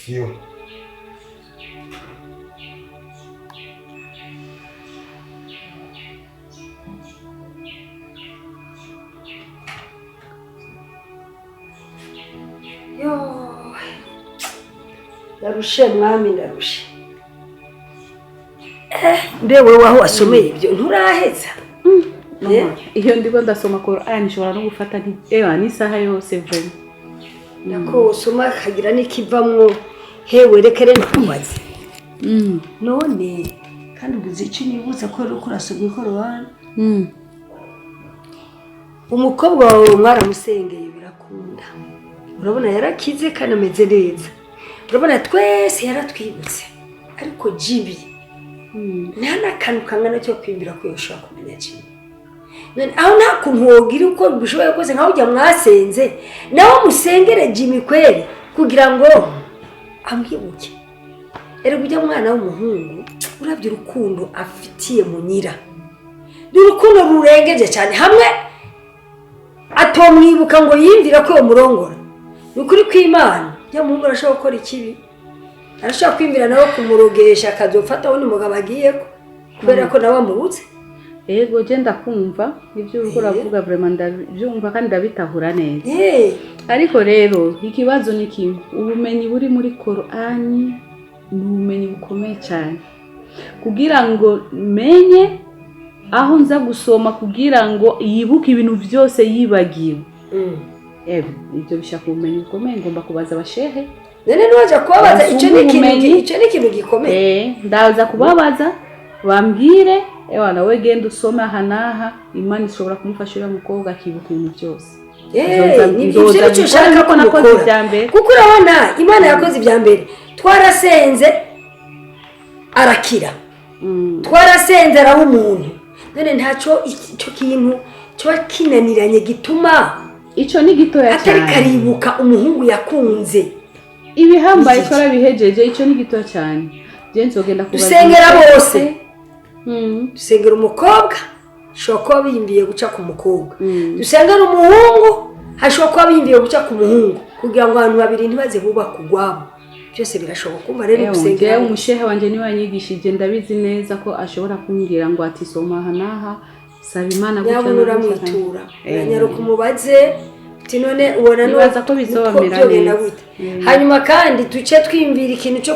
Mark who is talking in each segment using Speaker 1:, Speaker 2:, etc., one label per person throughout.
Speaker 1: Yo.
Speaker 2: Yo, ndarushe mwami, ndarushe. Mbe wewe aho wasomeye ibyo nturaheza? Eh?
Speaker 3: Iyo ndiko ndasoma Qur'an nshobora no gufata ewa n'isaha yose vraiment.
Speaker 2: Nako usoma akagira n'ikivamwo. Hewe, reka rero nkubaze. None kandi ugize icyo nibuza ko uriko urasoma ikorowani, umukobwa wawe mwaramusengeye birakunda, urabona yarakize kandi ameze neza, urabona twese yaratwibutse, ariko Jibi nta n'akantu kangana cyo kwimbira ko yoshobora kumenya Jibi. None aho nta kuntu wogira uko bishoboye kose nkaho ujya mwasenze nawe musengere Jimmy kweri kugira ngo amwibuke? Erega ujya mwana w'umuhungu, urabye urukundo afitiye Munyira ni urukundo rurengeje cyane, hamwe atomwibuka ngo yiyumvira ko yomurongora. Ni ukuri kw'Imana, ujya muhungu arashobora gukora ikibi, arashobora kwiyumvira nawe kumurogesha, akazofata wundi mugabo agiyeko kubera ko nawe amubutse.
Speaker 3: Ego, je ndakumva ibyo uriko uravuga, vraiment ndabyumva kandi ndabitahura neza. Ariko rero ikibazo ni kimwe: ubumenyi buri muri Qur'ani ni ubumenyi bukomeye cyane kugira ngo menye aho nza gusoma kugira ngo yibuke ibintu byose yibagiwe. Ego, ibyo bishaka ubumenyi bukomeye, ngomba kubaza abashehe.
Speaker 2: None ntiwajya kubabaza? Icyo ni ikintu
Speaker 3: Ubumenyi.
Speaker 2: Icyo ni ikintu gikomeye.
Speaker 3: Ndaza kubabaza bambwire: ewa nawe genda usome aha n'aha, Imana ishobora kumufasha uriya mukobwa akibuka ibintu byose.
Speaker 2: Ni ibyo
Speaker 3: Nzoza
Speaker 2: nicyo ushaka
Speaker 3: mbikore
Speaker 2: ko
Speaker 3: nkuko nakoze
Speaker 2: mukora.
Speaker 3: ibya mbere.
Speaker 2: Kuko urabona Imana yakoze ibya mbere, twarasenze arakira, twarasenze araba umuntu, none ntacyo icyo kintu kiba kinaniranye gituma
Speaker 3: Ico ni gitoya
Speaker 2: atari
Speaker 3: cyane.
Speaker 2: karibuka umuhungu yakunze.
Speaker 3: Ibihambaye
Speaker 2: Iki?
Speaker 3: twarabihejeje, ico ni gitoya cyane. Je nzogenda kubaza.
Speaker 2: Dusengera bose. Dusengera umukobwa, hashobora kuba biyumviye guca ku mukobwa. Dusengera umuhungu, hashobora kuba biyumviye guca ku muhungu, kugira ngo abantu babiri ntibaze bubake urwabo. Byose birashoboka. Kumva rero
Speaker 3: Ewe,
Speaker 2: gusengera
Speaker 3: jewe umushehe wanje niwe yanyigishije, ndabizi neza ko ashobora kumbwira ngo ati soma aha n'aha, saba Imana gutya
Speaker 2: Nyabuna
Speaker 3: na gutya.
Speaker 2: uramwitura, uranyaruka umubaze uti: none ubona
Speaker 3: Nibaza ko bizobamera
Speaker 2: uko byogenda
Speaker 3: neza.
Speaker 2: gute? Hanyuma kandi duce twiyumvira ikintu cyo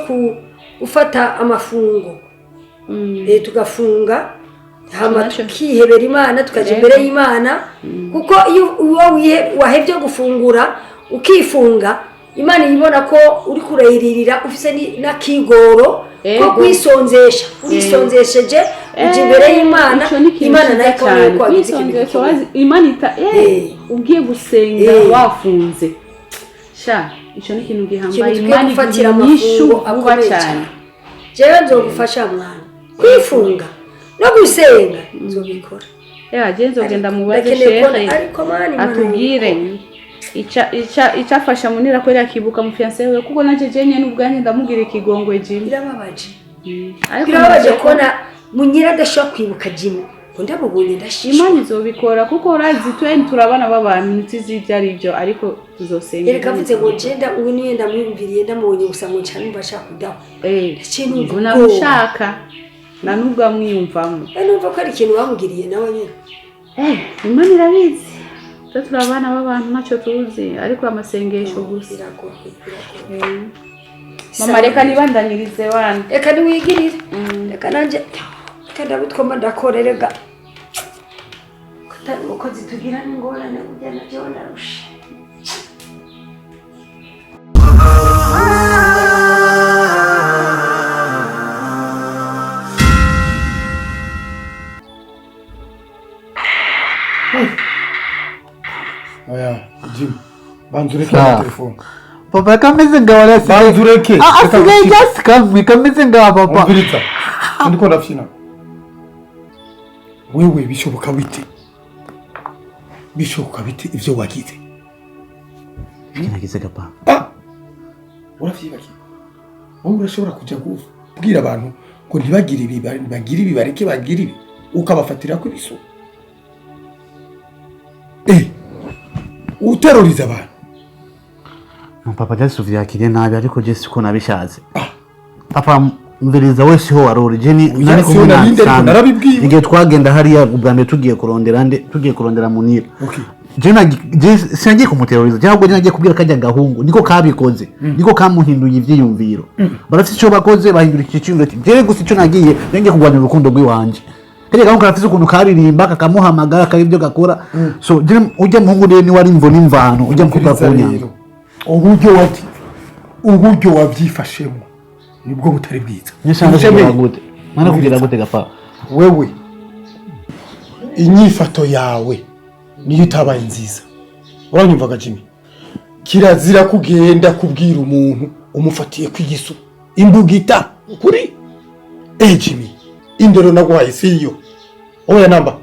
Speaker 2: gufata amafungo. Tugafunga hama
Speaker 3: Naco.
Speaker 2: tukihebera Imana, tukaja imbere y'Imana, kuko iyo uwo wahevye gufungura ukifunga, Imana ibona ko uri kurayiririra ufise n'akigoro ko kwisonzesha, urisonzesheje, uja imbere y'Imana.
Speaker 3: Ico ni ikintu
Speaker 2: Imana
Speaker 3: ciza
Speaker 2: nayo ikabona
Speaker 3: cyane.
Speaker 2: yuko wagize ikintu
Speaker 3: Kwisonzesha,
Speaker 2: gikomeye.
Speaker 3: Imana ita ugiye gusenga wafunze sha, ico ni ikintu gihambaye.
Speaker 2: Ikintu tukwiye
Speaker 3: Imana
Speaker 2: gufatira
Speaker 3: iguha inyishu
Speaker 2: amafungo
Speaker 3: vuba
Speaker 2: akomeye
Speaker 3: cyane.
Speaker 2: cyane. Jewe nzogufasha mwana, kwifunga no gusenga nzobikora.
Speaker 3: Je nzogenda mubaze
Speaker 2: Ndakeneye kubona-
Speaker 3: shehe
Speaker 2: ariko mani, Imana
Speaker 3: atubwire icafasha Munira ko yakibuka mu fiancé we, kuko nanje je nyene ubwanjye ndamubwira ikigongwe Jimmy.
Speaker 2: Birababaje.
Speaker 3: Ariko
Speaker 2: Birababaje
Speaker 3: nizeye ko
Speaker 2: kubona Munyira adashobora kwibuka Jimmy, ngo ndamubonye ndashishwa.
Speaker 3: Imana izobikora, kuko urazi twe turabana b'abantu ntituzi ibyo ari byo, ariko tuzosenga.
Speaker 2: Yereka avuze ngo jenda ubu niyo ndamwiyumviriye, ndamubonye gusa ngo nca numva ashaka kudaho. Ndaciye numva
Speaker 3: Ngo
Speaker 2: ubwoba.
Speaker 3: namushaka na nubwo amwiyumvamo.
Speaker 2: Numva ko ari ikintu bamugiriye nawe nyine.
Speaker 3: Imana irabizi, twe turi abana b'abantu ntacyo tuzi, ariko amasengesho gusa.
Speaker 2: Biragoye, biragoye.
Speaker 3: Mama, reka nibandanyirize wana.
Speaker 2: Reka niwigirire, reka nanjye reka ndabitwoma ndakora. Rega kutari umukozi tugira n'ingorane, burya nabyo narusha.
Speaker 1: Banza ureke
Speaker 4: Sawa.
Speaker 1: na telefone.
Speaker 4: Papa kameze nga wari asigaye.
Speaker 1: Banza ureke.
Speaker 4: Ah,
Speaker 1: Reka
Speaker 4: asigaye
Speaker 1: gukina.
Speaker 4: just kamwe kameze nga papa.
Speaker 1: Umviriza, ndiko ndafyina. Wewe bishoboka bite? Bishoboka bite ivyo wagize?
Speaker 4: Nagize gapa.
Speaker 1: Ah! Uravyibagiye? Wowe urashobora kuja kubwira abantu ngo ntibagire ibi, bagire ibi, bareke bagire ibi, ukabafatirako ibiso, uteroriza abantu.
Speaker 4: No papa, just uvyakiriye nabi, ariko je siko nabishatse. Papa, mviriza, we siho wari uri, je ni nari
Speaker 1: Siho
Speaker 4: kumwe na
Speaker 1: nari ndi, ariko
Speaker 4: Sami.
Speaker 1: narabibwiwe.
Speaker 4: Igihe twagenda hariya ubwa mbere tugiye kurondera nde? Tugiye kurondera Munira.
Speaker 1: Okay.
Speaker 4: Je sinagiye kumuteroriza, cyangwa je nagiye kubwira kajya gahungu niko kabikoze, niko kamuhinduye ivyiyumviro. Barafite icyo bakoze, bahindura iki cyiyumviro. Jewe gusa icyo nagiye kurwanira urukundo rw'iwanje. Kajya gahungu karafise ukuntu karirimba kakamuhamagara, kari ibyo gakora. So je ujya muhungu rero niwe ari imvo n'imvano, ujya mukobwa
Speaker 1: Umviriza
Speaker 4: kunyanga.
Speaker 1: rero, uburyo wabyifashemo nibwo butari bwiza.
Speaker 4: Nyese kugira gute mwana, kugira gute gapa?
Speaker 1: Wewe inyifato yawe niyo itabaye nziza, uranyumvaga Jimmy? Kirazira kugenda kubwira umuntu umufatiye kw'igisu imbugita kuri Jimmy, indero naguhaye siyo. Oya namba,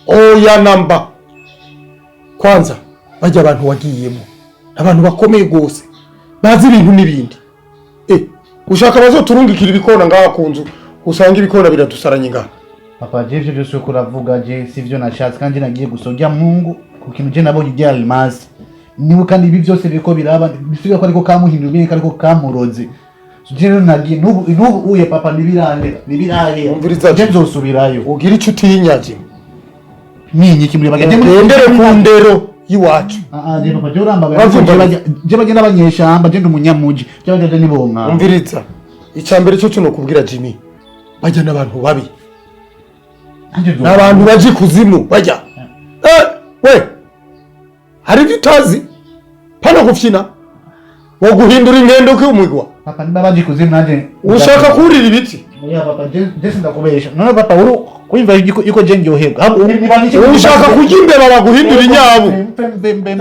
Speaker 1: oya namba. Kwanza bajya abantu wagiyemo, abantu bakomeye rwose bazi ibintu n'ibindi. Ushaka bazoturungikira ibikona ngaha ku nzu, usanga ibikona biradusaranye ngaha.
Speaker 4: Papa, je ivyo byose uko uravuga, je sivyo nashatse, kandi nagiye gusa ujya mungu ku kintu je nabonye ujya almasi niwe, kandi ibi byose biriko biraba bisigaye ko ariko kamuhindura ubwenge, ariko kamuroze. So, je rero nagiye n'ubu uye papa, nibirahera, nibirahera.
Speaker 1: Umviriza,
Speaker 4: Je nzosubirayo.
Speaker 1: Ugira icyo utinya, Jimmy.
Speaker 4: Ninyi kimwe bagende.
Speaker 1: Ugendere ku ndero y'iwacu.
Speaker 4: Ah ah, je papa, je urambaga.
Speaker 1: Uravyumva?
Speaker 4: Je bagenda abanyeshamba, je ndi umunyamuji, je bagenda nibonka.
Speaker 1: Umviriza, icya mbere cyo cyo kubwira Jimmy, bajya n'abantu babi, ni abantu baje ikuzimu bajya. We hari ibyo utazi pano gufyina wo guhindura ingendo k'umugwa.
Speaker 4: Papa, niba baje kuzimu nanje
Speaker 1: Ushaka kurira ibiti?
Speaker 4: Oya papa, je sindakubesha. None papa, uru kumva yuko je ndyoherwa. Ahubwo niba niki
Speaker 1: Ushaka kurya imbeba baguhindura inyabu?
Speaker 4: Mve mve.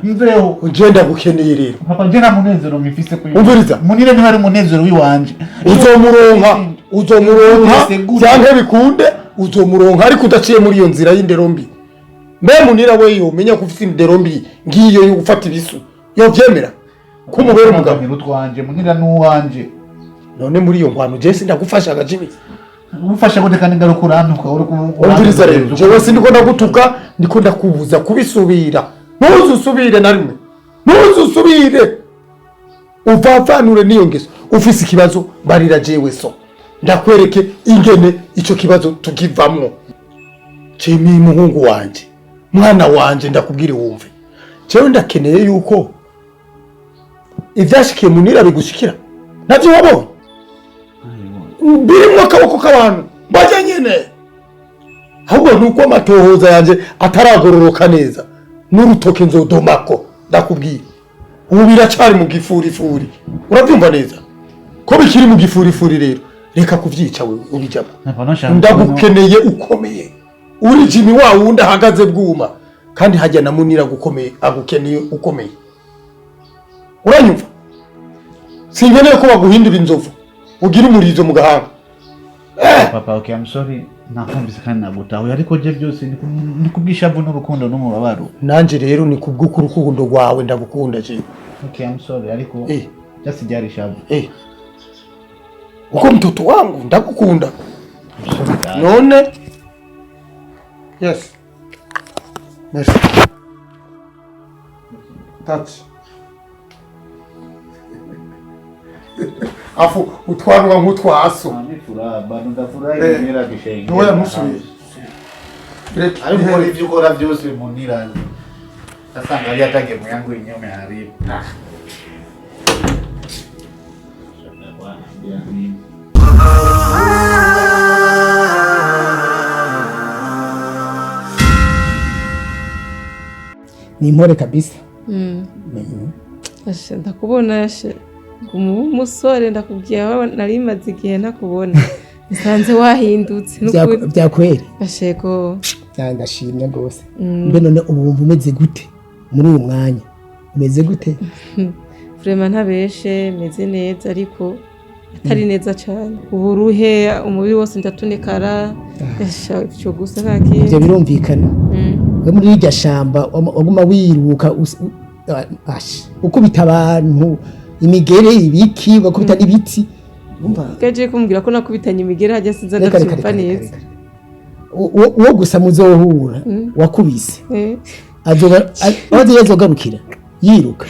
Speaker 4: Mveho.
Speaker 1: Je ndagukeneye rero.
Speaker 4: Papa, je nta munezero mfise kuri.
Speaker 1: Umviriza.
Speaker 4: Munire niba ari umunezero w'iwanje.
Speaker 1: Uzomuronka, uzomuronka. Byanke bikunde uzomuronka, ariko udaciye muri iyo nzira y'indero mbi. Mbe Munira we yomenya ko ufite indero mbi ngiyo yo gufata ibisu, yovyemera ko umubera umugabo?
Speaker 4: Munira utwanje, Munira n'uwanje.
Speaker 1: None muri iyo ngwano je sindagufashaga, Jimmy?
Speaker 4: Umufasha gute kandi ngaruka urantuka uri ku
Speaker 1: Umviriza rero, jewe sindiko ndagutuka, ndiko ndakubuza kubisubira. Ntuzusubire na rimwe, ntuzusubire, uvavanure n'iyo ngeso. Ufise ikibazo barira jewe so, ndakwereke ingene ico kibazo tukivamwo. Jimmy, muhungu wanje, mwana wanje, ndakubwira wumve, jewe ndakeneye yuko ivyashikiye Munira bigushikira. Navyo wabonye birimwo akaboko k'abantu bajya nyene, ahubwo nuko amatohoza yanje ataragororoka neza n'urutoke nzodomako. Ndakubwira, ubu biracari mu gifurifuri, urabyumva neza ko bikiri mu gifurifuri. Rero reka kuvyica wewe ubijamo. Ndagukeneye ukomeye, uri Jimmy wa wundi ahagaze bwuma, kandi hajya na Munira gukomeye, agukeneye ukomeye, uranyumva? Sinkeneye ko baguhindura inzovu ugira umurizo mu gahanga.
Speaker 4: Papa, okay, I'm sorry. Nakumvise kandi nagutahuye, ariko je byose ni kubwishavu n'urukundo n'umubabaro.
Speaker 1: Nanje rero ni kubw'urukundo rwawe, ndagukunda je.
Speaker 4: Okay, I'm sorry, ariko just ryari shavu.
Speaker 1: Uko mtoto wangu ndagukunda. None yes, merci. Touch afu utwanwa nk'utwaso.
Speaker 4: Bado ndafurahi. Munira gishenge.
Speaker 1: Oya, ntusubire. Reka.
Speaker 4: Ariko ukora ivyo ukora byose Munira. Sasa angalia hata game yangu yenyewe umeharibu. Ah. Bwana, nini?
Speaker 5: Ni impore kabisa.
Speaker 6: Asha, ndakubona asha guma ube umusore. Ndakubwiye, aho nari maze igihe ntakubona, nsanze wahindutse n'ukuri.
Speaker 5: Byakweri.
Speaker 6: Ashego.
Speaker 5: Ndashimye rwose. Mbe none ubu wumva umeze gute muri uyu mwanya? Umeze gute?
Speaker 6: Vraiment ntabeshe, meze neza ariko atari neza cyane. Uburuhe, umubiri wose ndatunekara. Esha, ivyo gusa nta
Speaker 5: Ivyo
Speaker 6: kindi.
Speaker 5: birumvikana. We muri irya shamba waguma wiruka ukubita abantu imigere, ibiki, ugakubita n'ibiti. Umva.
Speaker 6: Gaje kumbwira ko nakubitanye imigere hajya sinza
Speaker 5: Reka, reka,
Speaker 6: ndavyumva
Speaker 5: reka, reka,
Speaker 6: neza.
Speaker 5: reka. Uwo gusa muzohura wakubise azoba aho azogarukira yiruka.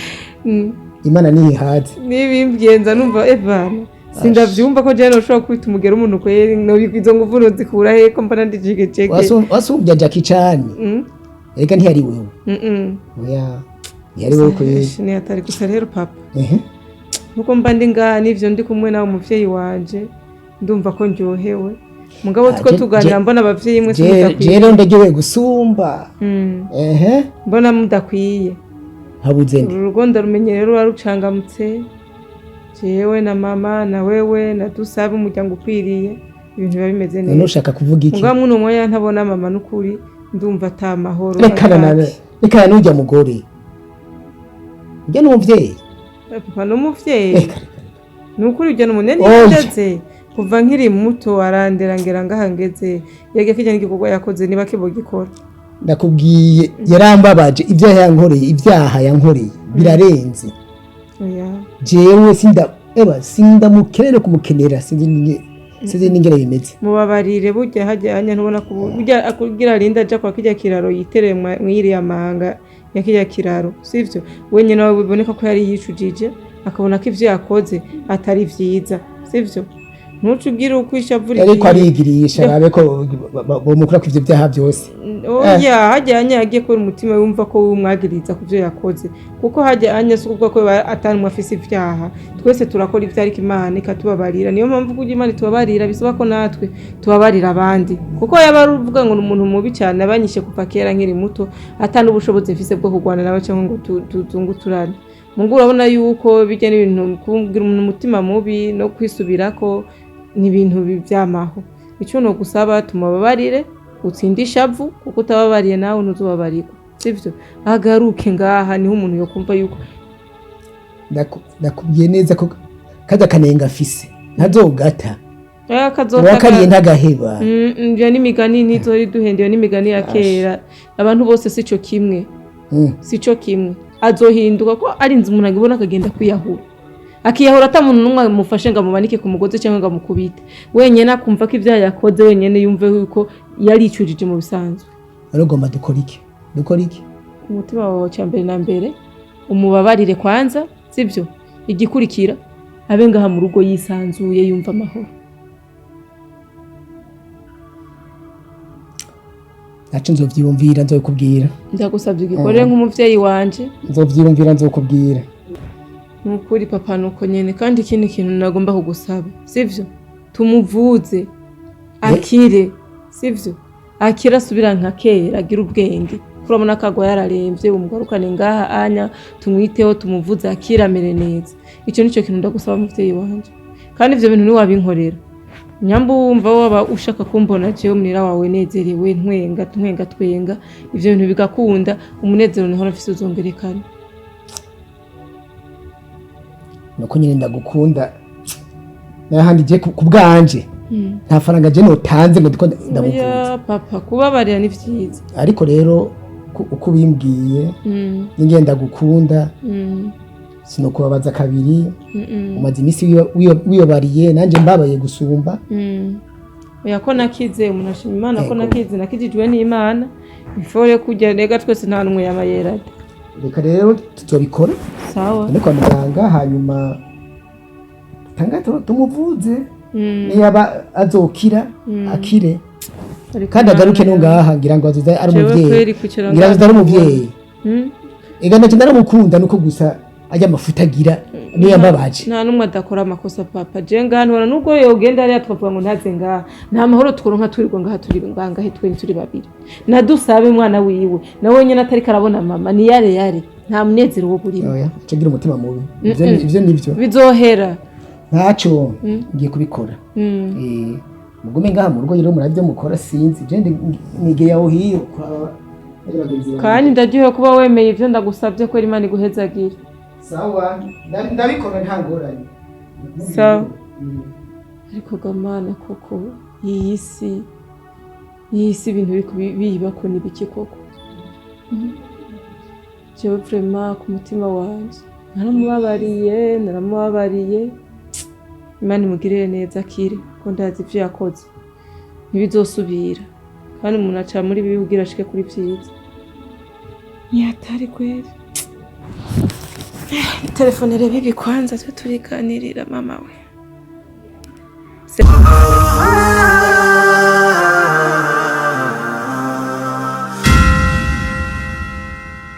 Speaker 5: Imana niyihaze.
Speaker 6: Nibimbwiye nza numva evana sindavyumva ko jewe noshobora kubita umugere umuntu kweri, izo nguvu nozikura he ko mbona ndi jegejege?
Speaker 5: Wasumbya Jackie Chan. Reka, ntiyari wewe. Oya, ntiyari wewe kweri.
Speaker 6: Esha, ni atari gusa rero papa.
Speaker 5: Ehe.
Speaker 6: Nkuko mba ndi ngaha n'ivyo ndi kumwe nawe umuvyeyi wanje, ndumva ko ndyohewe, mugabo
Speaker 5: Ah,
Speaker 6: two tuganira mbona abavyeyi mwe mudakwiye.
Speaker 5: Rero ndaryohewe gusumba. Ehe.
Speaker 6: Mbona mudakwiye.
Speaker 5: Habuze nde?
Speaker 6: Uru rugo ndarumenye rero, rucangamutse, jewe na mama na wewe na Dusabe, umuryango ukwiriye, ibintu biba bimeze
Speaker 5: None
Speaker 6: neza.
Speaker 5: ushaka kuvuga iki?
Speaker 6: Mugabo muno mwanya ntabona mama, n'ukuri ndumva ata mahoro.
Speaker 5: Rekana na
Speaker 6: ataki.
Speaker 5: rekana n'ujya mugore, ujya n'umuvyeyi.
Speaker 6: Papa n'umuvyeyi.
Speaker 5: Reka, reka.
Speaker 6: Ni ukuri ujya n'umunani.
Speaker 5: Oya.
Speaker 6: Yandeze kuva nkiri muto, arandera ngera ngaha ngeze. Yega kijya n'igikorwa yakoze niba kibogikora.
Speaker 5: Ndakubwiye, yarambabaje. Ibyaha yankoreye, ibyaha yankoreye birarenze.
Speaker 6: Oya.
Speaker 5: Jewe sinda eba sindamukenera kumukenera, sinzi n'ingene bimeze.
Speaker 6: Mubabarire, burya hajya hanya ntubona ko burya akugira arinda aja kwa kijya kiraro yitereye mw'iriya manga ya kijya kiraro, sivyo? Wenyine nawe biboneka ko yari yicujije, akabona ko ivyo yakoze atari vyiza, sivyo? Ntuce ugira uko ishavu
Speaker 5: Ariko arigirisha arabe ko bomukura ku ivyo byaha byose.
Speaker 6: Oya, hajya hanya yagiye kubera umutima wumva ko wumwagiriza ku byo yakoze, kuko hajya hanya si ukuvuga ko atanumwe afise ivyaha. Twese turakora ivyo, ariko Imana ikatubabarira. Niyo mpamvu kugira Imana itubabarira bisaba ko natwe tubabarira abandi, kuko yaba ari uvuga ngo ni umuntu mubi cyane abanyishe kuva kera nkiri muto, ata n'ubushobozi mfise bwo kurwana nawe cyangwa ngo tunguturane. Mungu urabona yuko bijya n'ibintu kugira umuntu umutima mubi no kwisubirako ni ibintu vyamaho. Icyo nogusaba, tumubabarire, utsinde ishavu, kuko utababariye nawe ntuzubabarirwa, sivyo? Agaruke ngaha, niho umuntu yokumva yuko
Speaker 5: Ndakubwiye neza ko kajya kanenga afise ntazogata.
Speaker 6: Kazota.
Speaker 5: Uwakariye ntagaheba.
Speaker 6: Iyo n'imigani ntizori duhenda, iyo n'imigani ya kera. Abantu bose sico kimwe. Sico kimwe. Azohinduka ko ari inzu umuntu agibona akagenda kwiyahura, akiyahura ata muntu n'umwe amufashe ngo amumanike ku mugozi cyangwa ngo amukubite. Wenyine akumva ko ibyaha yakoze, wenyine yumve yuko yaricujije mu bisanzwe.
Speaker 5: Rero ugomba dukora iki, dukora iki?
Speaker 6: Umutima wawe cya mbere na mbere umubabarire kwanza, sibyo? Igikurikira, abe ngaha mu rugo yisanzuye, yumva amahoro.
Speaker 5: Naco nzovyiyumvira, nzobikubwira.
Speaker 6: Ndagusabye ugikorere nk'umuvyeyi wanje.
Speaker 5: Nzovyiyumvira, nzokubwira.
Speaker 6: Ni ukuri papa, nuko nyene. Kandi ikindi kintu nagomba kugusaba, sivyo? Tumuvuze akire, sivyo? Akire asubira nka kera, agire ubwenge. Kurabona akagwa yararemvye, umugarukane ngaha anya tumwiteho, tumuvuze akire, amere neza. Ico nico kintu ndagusaba muvyeyi wanje, kandi ivyo bintu niwabinkorera, nyamba wumva waba ushaka kumbona jewe munira wawe nezerewe, ntwenga ntwenga twenga, ivyo bintu bigakunda, umunezero niho nafise uzongerekana.
Speaker 5: Nuko nyine ndagukunda, n'ahandi je ku bwanje nta faranga je notanze ngo ndiko ndamuvuza.
Speaker 6: Oya papa, kubabarira ni vyiza.
Speaker 5: Ariko rero uko ubimbwiye n'ingene ndagukunda, sinokubabaza kabiri. Umaze iminsi wiyobariye, nanjye mbabaye gusumba.
Speaker 6: Oya, ko nakize, umuntu ashima Imana ko
Speaker 5: Yego.
Speaker 6: nakize, nakijijwe n'Imana. Ifore kurya rega twese nta numwe yaba yerade.
Speaker 5: Reka rero tuzobikora.
Speaker 6: Sawa.
Speaker 5: Ni kwa muganga, hanyuma tanga tumuvuze, niyaba azokira akire.
Speaker 6: Ariko
Speaker 5: Kandi agaruke no
Speaker 6: Imana
Speaker 5: ngaha, ngira ngo azoza ari
Speaker 6: Jewe
Speaker 5: umuvyeyi.
Speaker 6: kweri kwicara
Speaker 5: Ngira azoza ari
Speaker 6: ngaha.
Speaker 5: umuvyeyi. Ega nacyo ndaramukunda, nuko gusa ajya amafuta agira niyo yambabaje.
Speaker 6: Nta n'umwe adakora amakosa papa. Je ngaha ntubona nubwo yogenda hariya tukavuga ngo ntaze ngaha, nta mahoro tworonka turirwa ngaha, turi ngahe twe turi babiri na Dusabe umwana wiwe, nawe nyene atariko arabona mama, ni yare yare, nta munezero wo burimo.
Speaker 5: Oya, nca ngira umutima mubi. Ivyo nivyo.
Speaker 6: Bizohera.
Speaker 5: Ntacyo, ngiye kubikora. Mugume ngaha mu rugo rero, murabyo mukora, sinzi je nigeye aho hiyo kuraba. Bajya bagenzi banjye.
Speaker 6: Kandi ndaryohewe kuba wemeye ivyo ndagusabye, ko Imana iguhezagire.
Speaker 5: Sawa, ndabikora, nta ngorane.
Speaker 6: Sawa. Ariko gamana koko, iyi si ibintu biri biyibako ni biki koko? Jewe vraiment, ku mutima wanje naramubabariye, naramubabariye. Imana imugirire neza akire, ko ndazi ivyo yakoze ntibizosubira. Kandi umuntu aca muri bibi kugira ashike kuri vyiza. Ntihatari kweri. Telefone reba ibi kwanza, twe turiganirira mama we.